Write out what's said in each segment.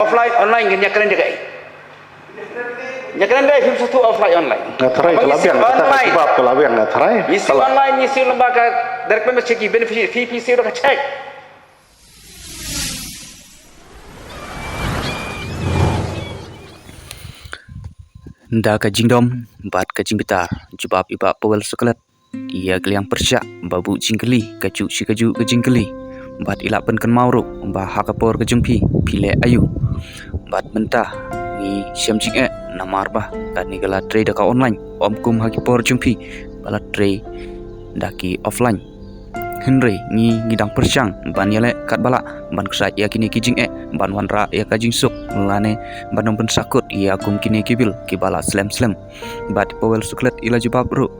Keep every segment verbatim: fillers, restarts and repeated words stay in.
offline online ngin ïakren da kaei? Ïakren da kaei phim sngewthuh offline online? Nga tharai ka la biang, kata ka jubab ka la biang, nga tharai. Ngi siew online, ngi siew lyngba ka direct payment check, ki beneficiary, phi phi siew da ka check. Da ka jingdom bad ka jingbitar, jubab i Bah Powell Sukhlet ïa ka liang pyrshah ba buh jingkylli kajuh shi kajuh ka jingkylli, bad i la pynkynmaw ruh ba ha ka por ka jong phi, phi leh aïu. Bad mynta ngi shem jingeh namar ba kane ka la trei da ka online, ym kum ha ki por jong phi ba la trei da ki offline. Hynrei ngi, ngi dang pyrshang ban ïaleh katba lah ban ksaid ïa kine ki jingeh, ban wanrah ïa ka jingsuk lane ban ym pynsakut ïa kum kine ki bill kiba la slem slem. Bad Powell Sukhlet i la jubab ruh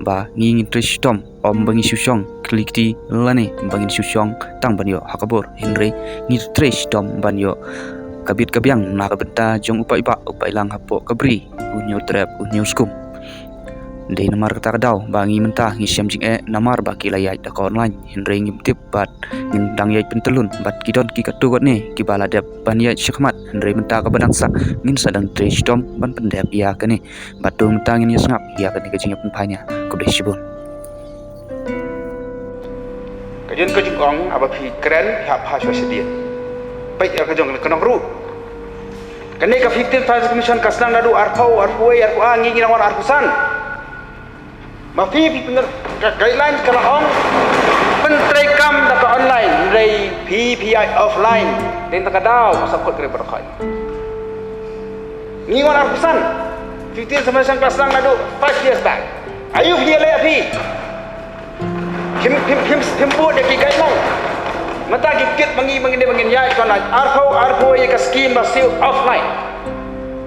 ba ngi ngin trei shitom, ym ba ngi shu shong khyllipti lane ba ngin shu shong tang ban ïoh ha ka bor, hynrei ngi trei shitom ban ïoh ka bit ka biang na ka bynta jong u paidbah, u paidlang hapoh ka bri, u hynñiew trep, u hynñiew skum. Dei namar kata ka daw ba ngi mynta ngi shem jingeh namar ba ki la ïaid da ka online, hynrei ngim tip bad ngin dang ïaid pyntyllun bad ki don ki katto katne kiba la dep ban ïaid shakhmat, hynrei mynta kaba dang sah ngin sa dang trei shitom ban pyndep ïa kane. Bad to mynta ngin ïa sngap ïa kane ka jingïapynphai nia. Khublei shibun. Ka jong ka jingong haba phi kren phi hap ha shuwa shadien. Peit ïa ka jong ka nong ruh. Kane ka fifteenth Finance Commission ka sdang naduh arphew, arphew wei, arphew ar, ngi ngi nang wan arphew san. Ma phi phi pynner ka guideline ka la ong pyntrei kam da ka online, hynrei phi phi ïaid offline. Dei na ka daw ka sangkut kre ba khoi. Ngi wan arphew san. Fifteenth Finance Commission ka sdang naduh five years back. Aïu phi ïaleh phi? Phim, phim, phim, phim buh da ki guideline. Mynta ki kit ma ngi, ma ngi ne ma ngi ïaid ka online. Arphew, arphew ïa ka scheme ba siew offline.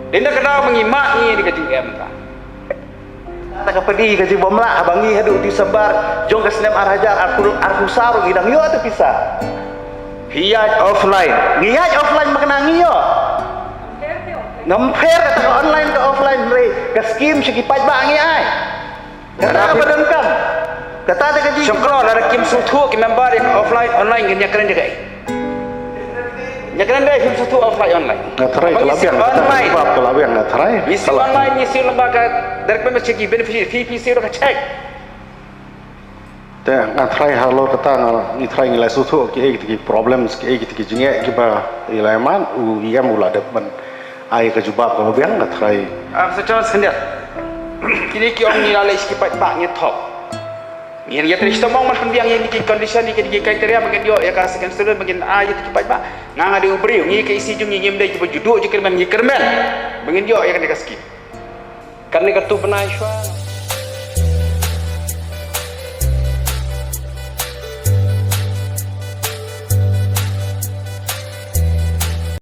Dei na ka daw ma ngi mad ngi da ka jingeh mynta. Ta ka pyrdi ka jingbymlah ba ngi haduh December jong ka snem ar hajar arphew, arphew saw ruh ngi dang ïoh tu pisa. Phi ïaid offline. Ngi ïaid offline ma kane ngi ïoh. Ngam pher kata ka online ka offline, hynrei ka scheme sha ki paidbah ngi ai. Kata ka ba donkam. Kata da ka ji. Shongkro, lada kim sngewthuh ki member ïa ka offline online ngin ïakren da kaei? Ïakren da kaei phim sngewthuh offline online? Nga tharai ka la biang, kata ka jubab ka la biang, nga tharai. Ngi siew online, ngi siew lyngba ka direct payment check, ki beneficiary, phi phi siew da ka check. Te nga tharai halor kata nga, ngi tharai ngi la sngewthuh kiei kita ki problems, kiei kita ki jingeh kiba i la ïamad, u E M u la dep ban ai ka jubab kaba biang, nga tharai. Ah, sa chance khyndiat. Kine ki ong ngi la leh sha ki paidbah, ngi thok. Ngin ïa trei shitom ban pynbiang ïa kine ki condition, ïa kine ki criteria ba ngin ïoh ïa ka second student, ba ngin ai ïa ki paidbah. Nga, nga dei u briew, ngi ka E C jong ngi ngim dei kiba ju duh ju kyrmen, ngi kyrmen ba ngin ïoh ïa kane ka scheme. Kane ka tu bnai shuwa.